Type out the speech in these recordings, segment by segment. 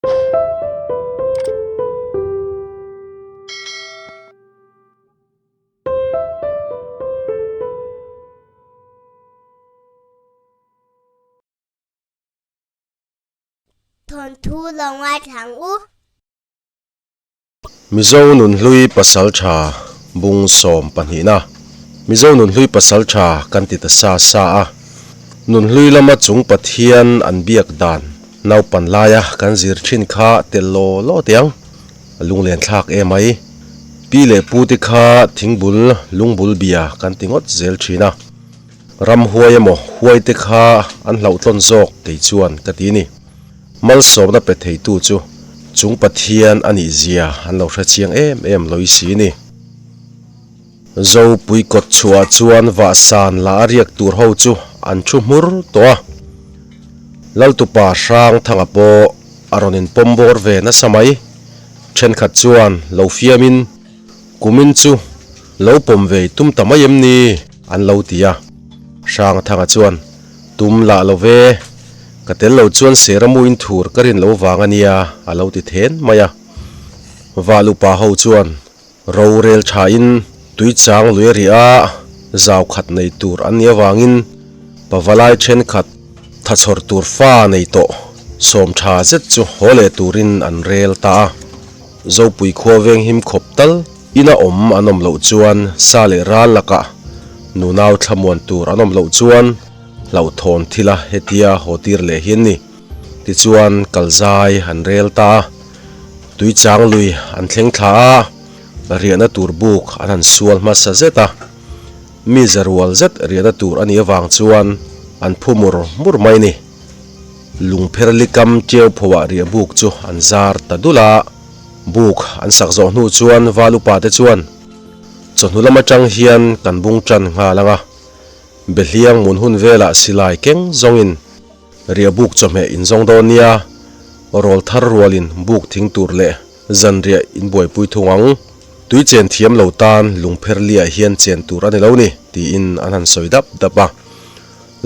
Thawnthu lo ngaithla ang u. Mizo nunhlui pasaltha bung sawm pahnihna Mizo nunhlui pasaltha kan ti ta sa sa a, nunhlui lama chung Pathian an biak dan naupan laia kan zir thin kha tel law law teh ang, a lunglen thlak em mai. Pi leh pu te kha thingbul lungbul bia kan ti ngawt zel thin a, ramhuai emaw huai te kha an hlauhtlawn zawk kei chuan ka ti ni. Malsawmna pe theitu chu chung Pathian a nih zia an lo hre chiang em em lawih si ni. Zopui kawt chhuah chuan vahsan la a riak tur ho chu an thu hmur tawh a. Laltupa hrang thanga pawh a rawn inpawm bawr ve nasa mai. Thenkhat chuan lo fiamin kumin chu lo pawm ve tum ta mai em ni an lo ti a. Hrang thanga chuan Tum lah lo ve, ka tel lo chuan Seramuin thur ka rin lo vang a nia, a lo ti then mai a. Valupa ho chuan rorel thain tuichang lui a rih a, zau khat nei tur an nih avangin pavalai thenkhat thachhawr tur fa nei tawh sawm tha zet chu haw leh turin an rel ta a. Zopui khua veng him khawp tal ina awm an awm loh chuan sa leh ral lakah nunau thlamuan tur an awm loh chuan hlauhthawn thila hetia haw tir leh hi an ni. Tichuan kalzai an rel ta a, tuichang lui an thleng thla a, riahna tur buk an han sual hmasa zet a, mi za rual zet riahna tur a nih avang chuan an phu mur mur mai ni. Lungpher likam ṭiau phoah riah buk chu an zar ta dul a. Buk an sak zawh hnu chuan val upa te chuan chawhnu lam atang hian kan bung tan nghal ang a, Behliang mun hun velah silai keng zawngin riah buk chawhmeh in zawng dawn nia, rawl thar rualin buk thing tur leh zanriah in buaipui thung ang, tui chen thiam lo tan lungpher liah hian chen tur a ni lo ni tiin an han sawi dap dap a,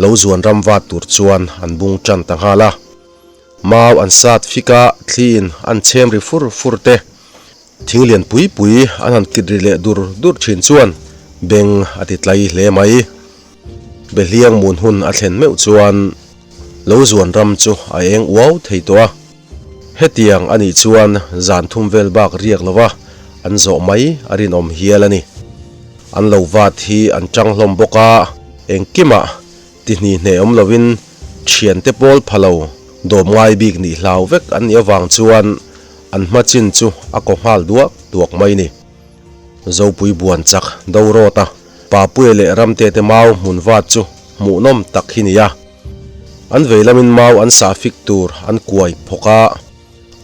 lo zuan ram vat tur chuan an bung tan ta nghal a. Mau an sat fik a, thliin an chhem ri fur fur te, thing lian pui pui an han kit ri leh dur dur thin chuan beng a ti tlai hle mai. Behliang mun hun a thlen meuh chuan lo zuan ram chu a eng uau thei tawh a. Hetiang a nih chuan zan thum vel bak riak lova an zawh mai a rinawm hial a ni. An lo vat hi an tang hlawm bawk a, engkimah Ti hni hne awm lovin thiante pawl pha lo dawm ngai bik nih hlau vek an nih avang chuan an hma chin chu a kaw nghal duak duak mai ni. Zopui buan chak do rawt a, Papuia leh Ramte te mau hmun vat chu hmuhnawm tak hi ni a. An vei lamin mau an sah fik tur an kuai phawk a,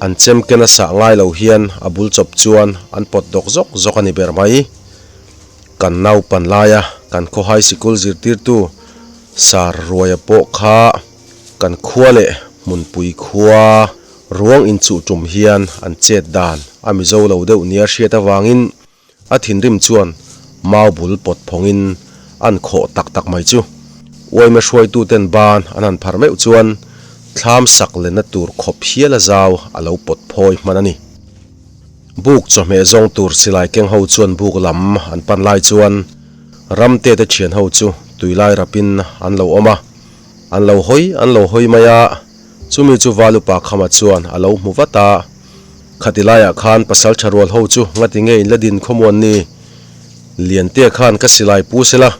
an chem ken a sah ngai lo hian a bul chawp chuan an pawt dawk zawk zawk a ni ber mai. Kan naupan laia kan khawhai sikul zirtirtu Sir Ruaia pawh kha kan khua leh hmunpui khua ruang inchuh tum hian an chet dan a Mizo lo deuh nia hriat avangin a thinrim chuan mau bul pawt phawngin an khawh tak tak mai chu. Uaima hruaituten ban an han phar meuh chuan thlam sak lenna tur khawp hial a zau a lo pawt phawi hman a ni. Buk chawhmeh zawng tur silai keng ho chuan buk lam an pan lai chuan Ramte te thian ho chu tuilai rapin an lo awm a, an lo hawi an lo hawi mai a, chumi chu Valupa Khama chuan a lo hmu vat a, khati laiah khan pasal tha rual ho chu ngati nge in la din khawmuan ni? Liante khan ka silai pu sela,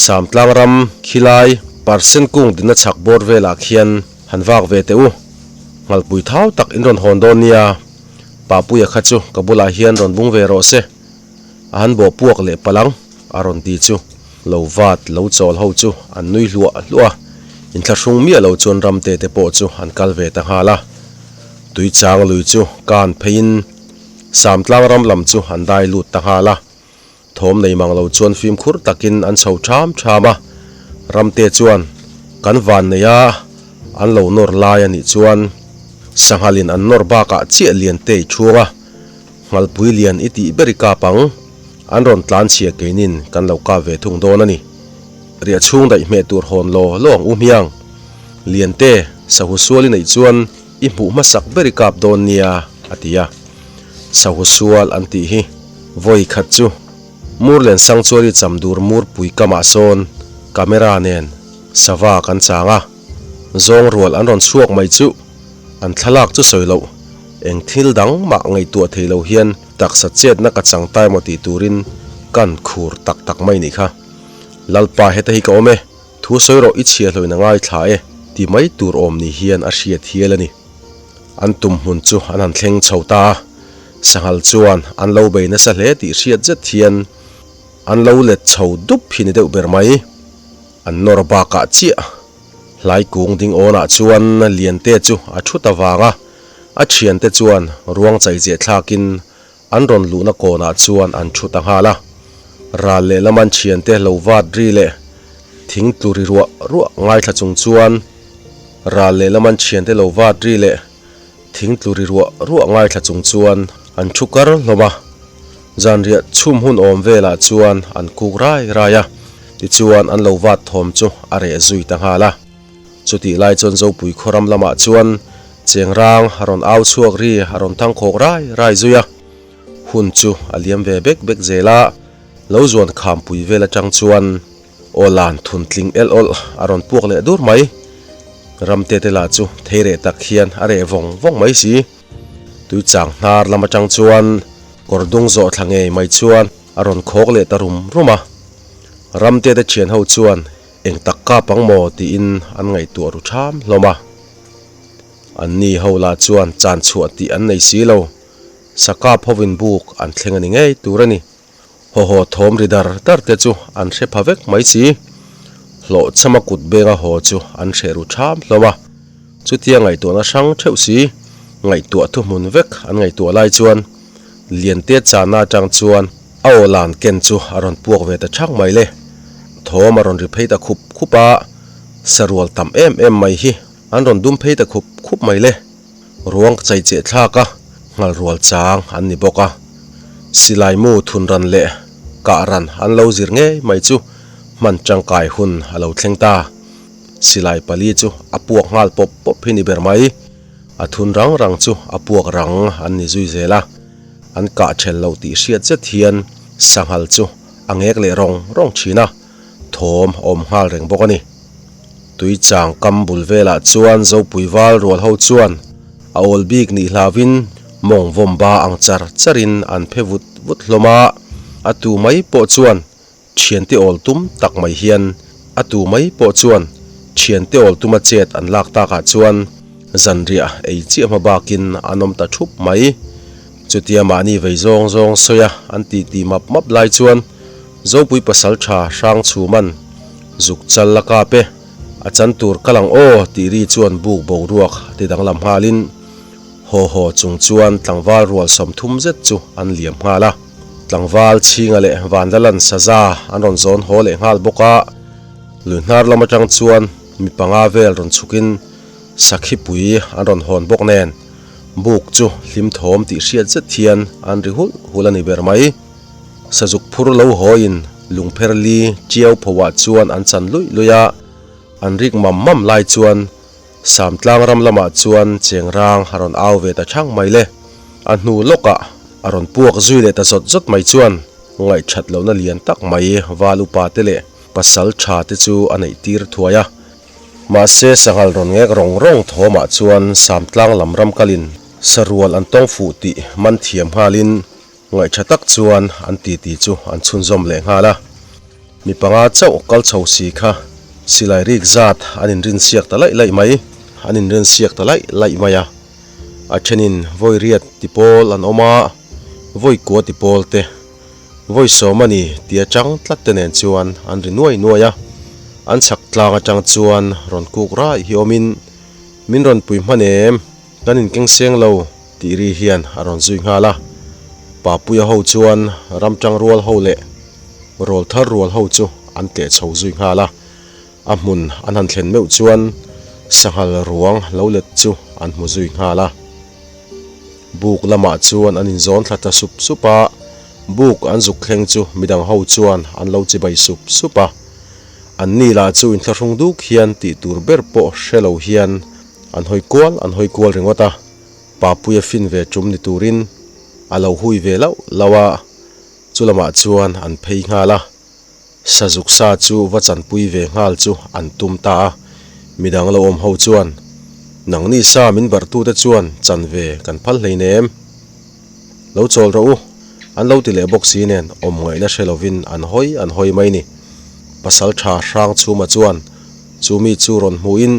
Samtlang ram khilai parsen kung dinna chhak bawr velah khian han vak ve teh u, nghalpui thau tak in rawn hawn dawn nia. Papuia kha chu ka bulah hian rawn bung ve rawh se, a han bawh puak leh palh ang, a rawn ti chu. Lo vat, lo chawl ho chu an nui hluah hluah a, inthlahrung miah lo chuan Ramte te pawh chu an kal ve ta nghal a. Tuichang lui chu kan pheiin Samtlang ram lam chu an dai lut ta nghal a. Thawm nei mang lo chuan fimkhur takin an chho ṭham ṭham a, Ramte chuan kan van nei a, an lo nawr lai a nih chuan sanghalin an nawr bakah chiah lian te i chhung a, nghalpui lian i tih ber i kap ang, an rawn tlan chhia keinin kan lo kap ve thung dawn a ni. Riah chhung daih hmeh tur hawn law law ang u hmiang. Liante, sahu sual i neih chuan. I hmuh hmasak ber i kap dawn nia, a ti a. Sahu sual an tih hi vawi khat chu Murlen Sanctuary Chamdur Murpui kamah sawn camera nen sava kan chang a, zawng rual an rawn chhuak mai chu an thlalak chu sawi loh eng thil dang mah ngaihtuah thei lo hian taksa chetna ka chang ta emaw tih turin kan khur tak tak mai nih kha. Lalpa heta hi ka awm e, thu sawi rawh i chhia hlawin a ngaithla e ti mai tur awm ni hian a hriat hial a ni. An tum hmun chu an han thleng chho ta a, sanghal chuan an lo bei nasa hle tih hriat zet hian an lo let chho dup hi ni deuh ber mai. An nawr bakah chiah hlai kung ding awnah chuan Liante chu a thu ta vang a, a thiante chuan ruang chaicheh thlakin an rawn luhna kawnah chuan an thu ta nghal a. Ral lehlam an thiante lo vat ri leh thing tlu ri ruah ruah ngaithla chung chuan ral lehlam an thiante lo vat ri leh thing tlu ri ruah ruah ngaithla chung chuan an thu kar hlawm a. Zanriah chhum hun awm velah chuan an kuk rai rai a, tichuan an lo vat thawm chu a reh zui ta nghal a. Chutih lai chuan Zopui khawram lamah chuan Chengrang a rawn au chhuak ri a rawn thang khawk rai rai zui a. Hun chu a liam ve bek bek zel a, lo zuan khampui vel atang chuan aw lan thun tling el awlh a rawn puak leh dur mai. Ramte te lah chu thei reh tak hian a reh vawng vawng mai si. Tuichang hnar lam atang chuan kawr dung zawh thla ngei mai chuan a rawn khawk leh ta rum rum a. Ramte te thian ho chuan Eng tak kap ang maw tiin an ngaihtuah ru ṭham hlawm a. Anni ho lah chuan chan chhuah tih an nei si lo. Sakap hovin buk an thleng a ni ngei tur a ni. Haw haw thawm ri dar dar te chu an hre pha vek mai si. Hlawhchhama kut benga haw chu an hreh ru ṭham hlawm a. Chutia ngaihtuahna hrang theuh si, ngaihtuah thuhmun vek an ngaihtuah lai chuan Liante chahna atang chuan A aw lan ken chu a rawn puak ve ta thak mai le. Thawm a rawn ri phei ta khup khup a, sarual tam em em mai hi an rawn dum phei ta khup khup mai le. Ruang chai cheh thlak a, nghal rual chang an ni bawk a. Silai mu thun ran leh kah ran an lo zir ngei mai chu hman tangkai hun a lo thleng ta. Silai pali chu a puak nghal pawp pawp hi ni ber mai. A thun rang rang chu a puak rang an ni zui zel a. An kah ṭhel lo tih hriat zet hian sanghal chu a ngek leh rawng rawng ṭhin a, thawm a awm nghal reng bawk a ni. Tui chang kam bul velah chuan Zopui val rual ho chuan a awl bik nih hlauvin mawng vawm ba ang char charin an phe vut vut hlawm a, a tu mai pawh chuan Thiante awl tum tak mai hian a tu mai pawh chuan thiante awl tuma chet an lak takah chuan zanriah ei chiah hma bakin an awm ta thup mai. Chutia mahni vei zawng zawng sawi a an ti ti map map lai chuan Zopui pasaltha Hrangchhuman zuk chal a kap e, a chan tur kal ang aw tih ri chuan buk boruak a ti danglam nghalin haw haw chung chuan tlangval rual 30 zet chu an liam nghal a. Tlangval Chhinga leh Vanlalan Saza an rawn zawn haw leh nghal bawk a, lui hnar lam atang chuan mi panga vel rawn chhukin Sakhipui an rawn hawn bawk nen buk chu hlim thawm tih hriat zet hian an ri hulh hulh a ni ber mai. Sazuk phur lo hawiin lungpher li chiau phoah chuan an chan luih luih a, an rik mam mam lai chuan Samtlang ram lamah chuan Chengrang a rawn au ve ta chhang mai le. A hnu lawkah a rawn puak zui leh ta zawt zawt mai chuan ngaihthat lohna lian tak mai val upa te leh pasal tha te chu a neih tir thuai a. Mahse sanghal rawn ngek rawng rawng thawmah chuan Samtlang lam ram kalin sarual an tawng fuh tih man thiam nghalin ngaihtha tak chuan an titi chu an chhunzawm leh nghal a. Mi panga chauh kal chho si kha silai rik zat an inrin siak ta laih laih mai, an inrin siak ta laih laih mai a. A thenin vawi riat ti pawl an awm a, vawi kua ti pawl te, vawi sawm a ni tia chang tlat te nen chuan an ri nuai nuai a. An chhak tlang atang chuan rawn kuk raih hi awmin, Min rawn pui hman em? Kan inkeng seng lo tih ri hian a rawn zui nghal a. Papuia ho chuan ram tang rual ho leh rawl thar rual ho chu an tleh chho zui nghal a. A hmun an han thlen meuh chuan sanghal ruang lo let chu an hmu zui nghal a. Buk lamah chuan an inzawn thla ta sup sup a, buk an zuk thleng chu midang ho chuan an lo chibai sup sup a. Anni lah chu inthlahrung duk hian tih tur ber pawh hre lo hian. An hawi kual an hawi kual ringawt a, Papuia fin ve tum ni turin a lo hui ve lauh lauh a, chu lamah chuan an phei nghal a. Sazuk sa chu va chanpui ve nghal chu an tum ta a, midang lo awm ho chuan, Nangni sa min barhtute chuan chan ve kan phal hleinem. Lo chawl rawh u, an lo ti leh bawk si nen awm ngaihna hre lovin an hawi an hawi mai ni. Pasal tha hrang chhuma chuan chu mi chu rawn hmuhin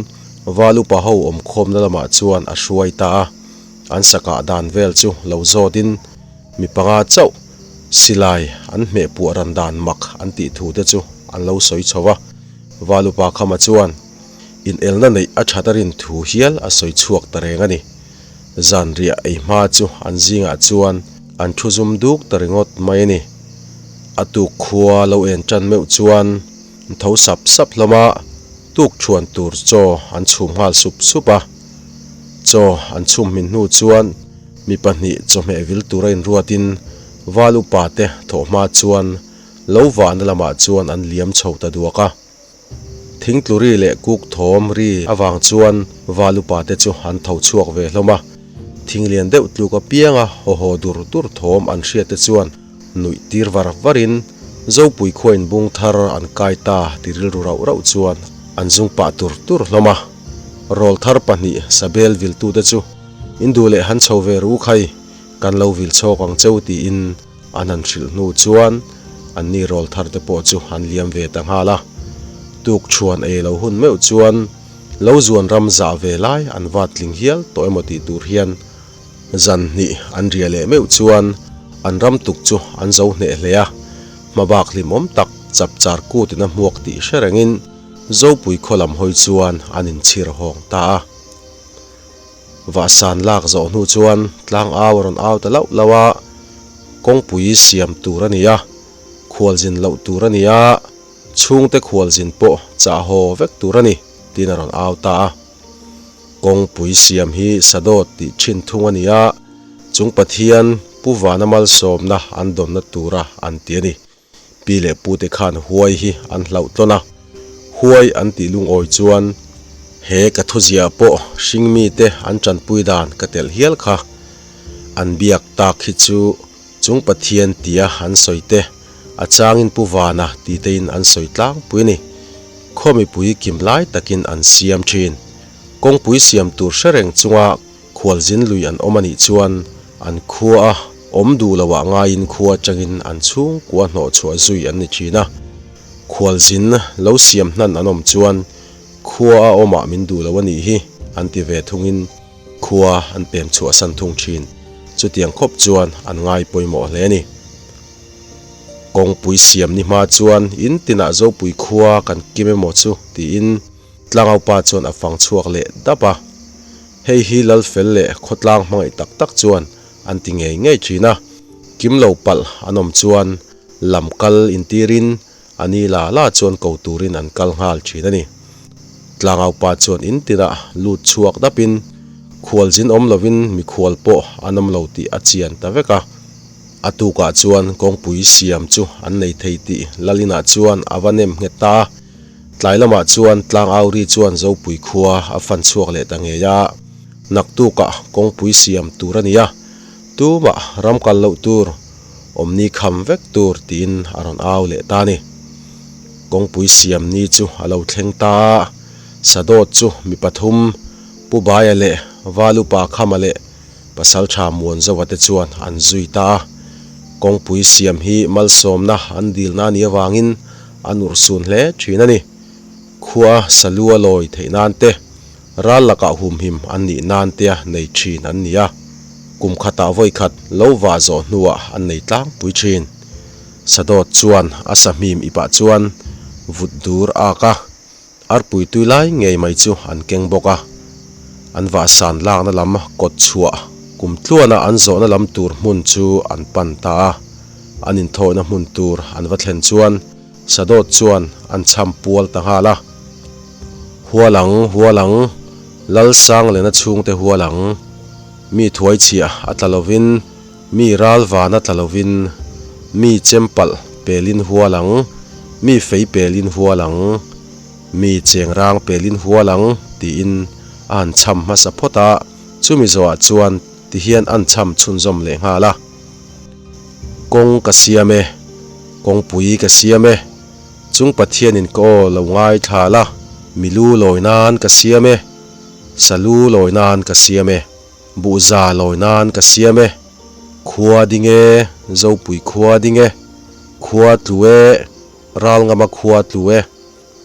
Val upa ho awm khawmna lamah chuan a hruai ta a, an sakah dan vel chu lo zawtin mi panga chauh silai an hmeh puah ran dan mak an tih thu te chu an lo sawi chho va. Val upa Khama chuan inelna neih a that a rin thu hial a sawi chhuak ta reng a ni. Zanriah ei hma chu an zingah chuan an thu zum duk ta ringawt mai a ni. A tuk khua lo en tan meuh chuan an tho sap sap hlawm a, tuk thuan tur chaw an chhum nghal sup sup a. Chaw an chhum hmin hnu chuan mi pahnih chawhmeh vil tura inruatin val upa te thawh hma chuan lo vahna lamah chuan an liam chho ta duak a. Thingtlu ri leh kuk thawm ri avang chuan val upa te chu an tho chhuak ve hlawm a, thing lian deuh tluk apianga haw haw dur dur thawm an hriat te chuan nuih tir var varin Zopui khuain bung thar an kai ta ti rilru rauh rauh chuan an zung pah tur tur hlawm a. Rawl thar pahnih Sabel viltute chu in duh leh han chho ve ru khai, kan lo vil chhawk ang cheu tiin An han hrilh hnu chuan anni rawl thar te pawh chu an liam ve ta nghal a. Tuk chhuan ei lo hun meuh chuan lo zuan ram zah ve lai an vat tling hial tawh emaw tih tur hian zan hnih an ria leh meuh chuan an ram tuk chu an zo hneh hle a. Hmabak hlimawm tak chapchar kut in a hmuak tih hre rengin Zopui khaw lam hawi chuan an inchhir hawng ta a. Vahsan lak zawh hnu chuan tlang au a rawn au ta lauh lauh a, kawngpui siam tur a ni a, khualzin loh tur a ni a, chhungte khualzin pawh chah haw vek tur a ni tiin a rawn au ta a. Kawngpui siam hi Sadawt tih thin thung a ni a, chung Pathian Pu Vana malsawmna an dawnna tura an ti a ni. Pi leh pute khan huai hi an hlauh tlawn a, huai an tih lungawi chuan he ka thuziah pawh hringmite an tanpui dan ka telh hial kha. An biak tak hi chu chung Pathian tia an sawi te, a changin Pu Vana ti tein an sawi tlangpui a ni. Khaw mipui kim lai takin an siam thin. Kawngpui siam tur hre reng chunga Khualzin lui an awm a nih chuan an khua a awm duh loh ah ngaiin khua atangin an chhungkua hnawh chhuah zui an ni thin a. Khualzin lo siam hnan an awm chuan khua a awmah min duh lo a nih hi an ti ve thungin khua an pem chhuahsan thung thin. Chutiang khawp chuan an ngai pawimawh hle a ni. Kawngpui siam ni hma chuan in tinah Zopui khua kan kim emaw chu tiin Tlangaupa chuan a fang chhuak leh dap a, hei hi Lalfel leh khawtlang hmangaih tak tak chuan an ti ngei ngei thin a, kim lo palh an awm chuan lam kal intirin a ni la la chuan ko turin an kal nghal thin a ni. Tlangaupa chuan in tinah lut chhuak dapin khualzin awm lovin mikhual pawh an awm lo tih a chian ta vek a, a tukah chuan kawngpui siam chu an nei thei tih Lalinah chuan a va nem nghet ta a. Tlai lamah chuan tlang au ri chuan Zopui khua a fan chhuak leh ta ngei a, naktukah kawngpui siam tur a ni a, tumah ram kal loh tur, awmni kham vek tur tiin a rawn au leh ta a ni. Kawngpui siam ni chu a lo thleng ta a, Sadawt chu mi pathum, Pu Baia leh Valupa Khama leh Pasaltha Muanzova te chuan an zui ta a, kawngpui siam hi malsawmna an dilna a nih avangin an urhsun hle thin a ni. Khua Salua lawi theih nan te, ral lakah humhim an nih nan tea nei thin an ni a, kum khatah vawi khat lo vah zawh hnuah an nei tlangpui thin. Sadawt chuan a sahmim ipah chuan vut dur ak a, Arpui tui lai ngei mai chu an keng bawk a, an vahsan lakna lam kawt chhuah kum tluana an zawhna lam tur hmun chu an pan ta a. An inthawihna hmun tur an va thlen chuan Sadawt chuan an chham pual ta nghal a. Hual ang, hual ang, Lalsanglena chhungte hual ang. Mi thuai chhiah a tla lovin, mi ral van a tla lovin, mi chem palh pelin hual ang, mi fei pelin hual ang, mi cheng rang pelin hual ang, tiin. a han chham hmasa phawt a, chumi zawhah chuan tihian an chham chhunzawm leh nghal a. Kawng ka siam e, kawngpui ka siam e, chung Pathianin ka aw lo ngaithla la, mi lu lawi nan ka siam e, sa lu lawi nan ka siam e, buhza lawi nan ka siam e, khua ding e, Zopui khua ding e, khua tlu e, Ralngama khua tlu e.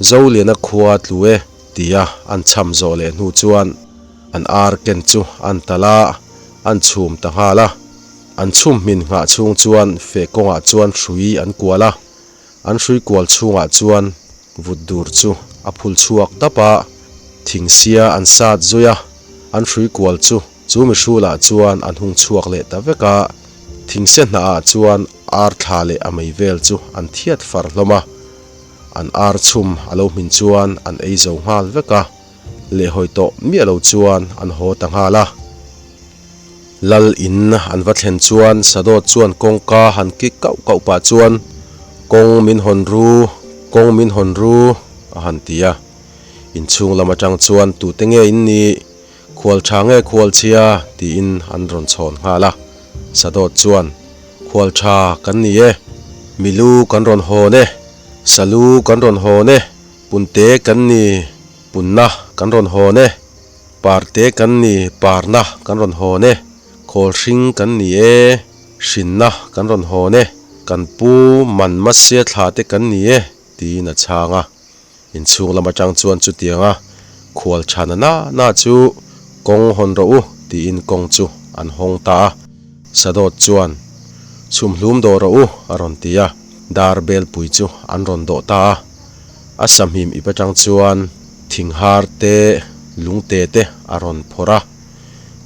Zoliana khua tlu e tia an chham zawh leh hnu chuan an ar ken chu an talh a, an chhum ta nghal a. An chhum hmin nghah chhung chuan feh kawngah chuan hrui an kual a, an hrui kual chhungah chuan vut dur chu a phul chhuak dap a, thingsia an sat zui a, an hrui kual chu chu mihrulah chuan an hung chhuak leh ta vek a, thingse hnahah chuan ar thla leh a mei vel chu an thiat far hlawm a. An ar chhum a lo hmin chuan an ei zo nghal vek a, lehhawi tawh miah lo chuan an haw ta nghal a. Lal in an va thlen chuan Sadawt chuan kawngka han kik kauh kauh pah chuan, Kawng min hawn ru, kawng min hawn ru, a han ti a. Inchhung lam atang chuan tute nge in nih? Khual tha nge khual chhia? tiin an rawn chhawn nghal a. Sadawt chuan, Khual tha kan ni e, milu kan rawn hawn e, salu kan rawn hawn e, punte kan ni, punna kan rawn hawn e, parte kan ni, parna kan rawn hawn e, khawl hring kan ni e, hrinna kan rawn hawn e, kan pu man mahse thla te kan ni e, tiin a chhang a. Inchhung lam atang chuan chutianga khual chhana na na chu kawng hawn rawh u tiin kawng chu an hawng ta a. Sadawt chuan, Chhumhlum dawh rawh u a rawn ti a, dar belpui chu an rawn dawh ta a. A sahmim ip atang chuan thinghar te, lungte te a rawn phawrh a.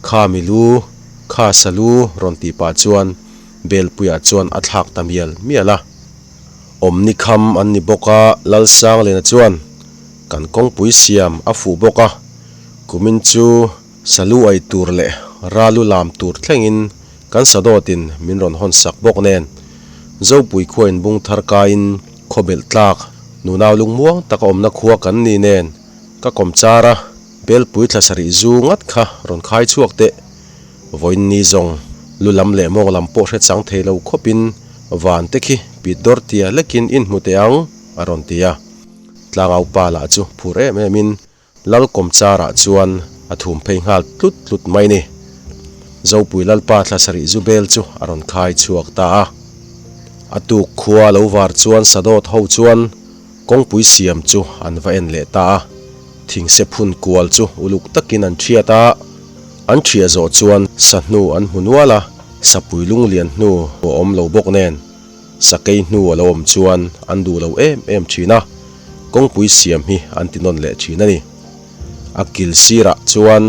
Kha milu, kha salu rawn tih pah chuan belpuiah chuan a thlak ta mial mial a. Awmni kham an ni bawk a, Lalsangliana chuan kan kawngpui siam a fuh bawk a, kumin chu salu ei tur leh ralu lam tur thlengin kan sadawtin min rawn hawn sak bawk nen Zopui khua inbung thar kaiin khawbelh tlak nunau lungmuang taka awmna khua kan ni nen ka kawm char a, Belpui thla sarih zu ngat kha rawn khai chhuak teh. Vawiin ni zawng lu lam leh mawng lam pawh hre chang thei lo khawpin van te khi pit dawr tia lekin in hmu teh ang, a rawn ti a. Tlangau pa lah chu phur em emin Lal kawmcharah chuan a thum phei nghal tlut tlut mai ni. Zopui Lalpa thla sarih zu bel chu a rawn khai chhuak ta a. A tuk khua lo var chuan Sadawt ho chuan kawngpui siam chu an va en leh ta a. Thingse phun kual chu uluk takin an thiat a. An thiah zawh chuan sa hnu an hmu nual a, sapui lunglian hnu a awm lo bawk nen, sakei hnu a lo awm chuan an duh lo em em thin a, kawngpui siam hi an ti nawn leh thin a ni. A kil sirah chuan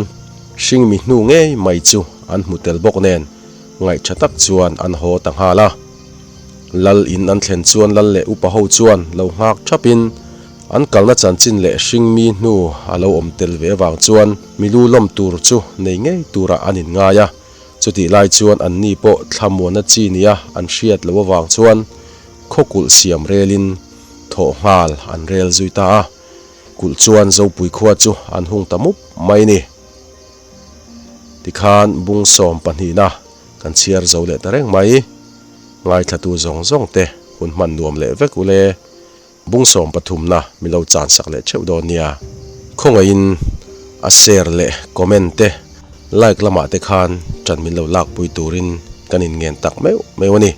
hringmi hnu ngei mai chu an hmu tel bawk nen, ngaihṭha tak chuan an haw ta nghal a. Lal in an thlen chuan lal leh upa ho chuan lo nghak thapin an kalna chanchin leh hringmi hnu a lo awm tel ve avang chuan milu lawm tur chu nei ngei turah an inngai a. Chutih lai chuan anni pawh thlamuanna chi nia an hriat loh avang chuan khawkulh siam relin thawh nghal an rel zui ta a. Kulh chuan Zopui khua chu an hung ta mup mai ni. Tikhan bung sawm pahnihna kan chhiar zo leh ta reng mai. Ngaithlatu zawng zawng te hun hman nuam leh vek ule. Bung sawm pathumna mi lo chan sak leh theuh dawn nia. Khawngaihin a share leh comment te like lamah te khan tan min lo lakpui turin kan inngen tak meuh meuh a ni.